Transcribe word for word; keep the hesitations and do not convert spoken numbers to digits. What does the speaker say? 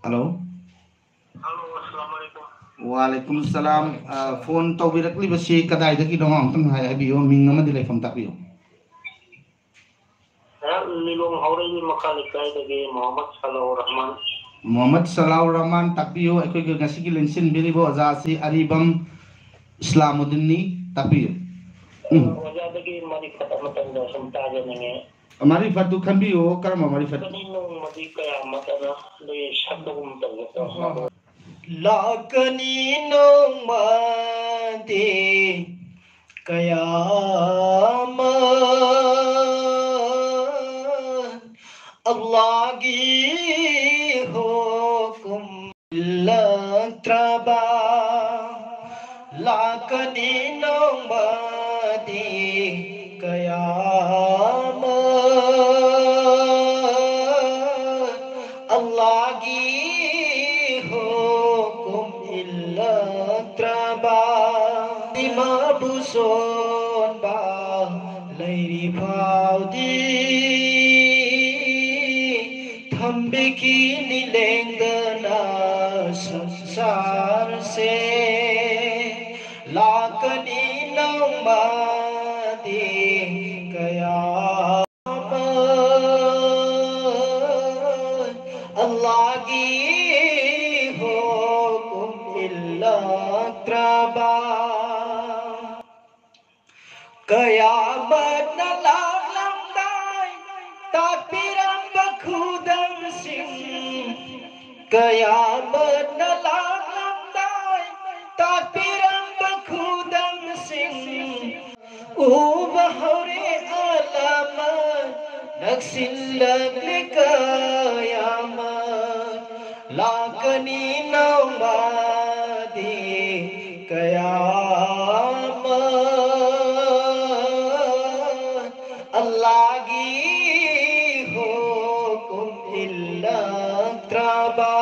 Hello. Hello, ꯑꯁꯂꯥꯃꯨ ꯑꯂꯥꯏꯀꯨꯝ꯫ ꯋꯥꯂꯥꯏꯀꯨꯝ ꯁꯂꯥꯝ꯫ ꯑ, phone ꯇꯧꯕꯤꯔꯛꯂꯤꯕꯁꯤ ꯀꯗꯥꯏꯗꯒꯤꯅꯣ ꯑꯃꯨꯛꯇꯪ ꯍꯥꯏ-, ꯍꯥꯏꯕꯤꯌꯨ, ꯃꯤꯡ ꯑꯃꯗꯤ ꯂꯩꯐꯝ ꯇꯥꯛꯄꯤꯌꯨ꯫ ꯑꯩꯍꯥꯛ ꯂꯤꯂꯣꯡ ꯍꯥꯎꯔꯩꯕꯤ ꯃꯈꯥ ꯂꯩꯀꯥꯏꯗꯒꯤ ꯃꯣꯍꯝꯃꯗ ꯁꯂꯥꯎ ꯔꯍꯃꯥꯟ꯫ ꯃꯣꯍꯝꯃꯗ ꯁꯂꯥꯎ ꯔꯍꯃꯥꯟ, ꯇꯥꯛꯄꯤꯌꯨ, ꯑꯩꯈꯣꯏꯒꯤ ꯉꯁꯤꯒꯤ ꯂꯦꯡꯁꯤꯟꯕꯤꯔꯤꯕ ꯑꯣꯖꯥ ꯑꯁꯤ ꯑꯔꯤꯕꯝ ꯏꯁꯂꯥꯃꯨꯗꯤꯟꯅꯤ, ꯇꯥꯛꯄꯤꯌꯨ꯫ ꯎꯝ꯫ ꯑꯣꯖꯥꯗꯒꯤ ꯃꯔꯤꯐꯠ ꯑꯃꯇꯪꯒ ꯁꯨꯝ ꯇꯥꯖꯅꯤꯡꯉꯦ꯫ ꯃꯔꯤꯐꯠꯇꯨ ꯈꯟꯕꯤꯌꯨ, ꯀꯔꯝꯕ ꯃꯔꯤꯐꯠ? ꯂꯥꯛꯀꯅꯤ ꯅꯣꯡꯃꯗꯤ ꯀꯌꯥꯃꯠ ꯑꯅ ꯑꯗꯨꯒꯤ ꯁꯛꯄꯒꯨꯝ ꯇꯧꯕ꯫ ꯂꯥꯛꯀꯅꯤ ꯅꯣꯡꯃꯗꯤ ꯀꯌꯥꯃꯠ, ꯑꯜꯂꯥꯍꯒꯤ ꯍꯨꯀꯨꯝ ꯏꯜꯂꯛꯇ꯭ꯔꯕ꯫ ꯂꯥꯛꯀꯅꯤ ꯅꯣꯡꯃꯗꯤ ꯀꯌꯥꯃꯠ, ꯑꯜꯂꯥꯍꯒꯤ ꯍꯨꯀꯨꯝ ꯏꯜꯂꯛꯇ꯭ꯔꯕ꯫ ꯏꯃꯥꯕꯨ ꯁꯣꯟꯕ ꯂꯩꯔꯤ ꯐꯥꯎꯗꯤ, ꯊꯝꯕꯤꯈꯤꯅꯤ ꯂꯦꯡꯗꯅ ꯁꯪꯁꯥꯔꯁꯦ꯫ ꯂꯥꯛꯀꯅꯤ ꯅꯣꯡꯃꯗꯤ ꯀꯌꯥꯃꯠ, ꯑꯜꯂꯥꯍꯒꯤ ꯍꯨꯀꯨꯝ ꯏꯜꯂꯛꯇ꯭ꯔꯕ꯫ ꯀꯌꯥꯃꯠꯅ ꯂꯥꯛꯂꯝꯗꯥꯏ ꯇꯥꯛꯄꯤꯔꯝꯕ ꯈꯨꯗꯝꯁꯤꯡ, ꯀꯌꯥꯃꯠꯅ ꯂꯥꯛꯂꯝꯗꯥꯏ ꯇꯥꯛꯄꯤꯔꯝꯕ ꯈꯨꯗꯝꯁꯤꯡ ꯎꯕ ꯍꯧꯔꯦ ꯑꯂꯥꯃꯠ, ꯅꯛꯁꯤꯜꯂꯛꯂꯦ ꯀꯌꯥꯃꯠ꯫ ꯂꯥꯛꯀꯅꯤ ꯅꯣꯡꯃꯗꯤ ꯀꯌꯥꯃꯠ, ꯑꯜꯂꯥꯍꯒꯤ ꯍꯨꯀꯨꯝ ꯏꯜꯂꯛꯇ꯭ꯔꯕ꯫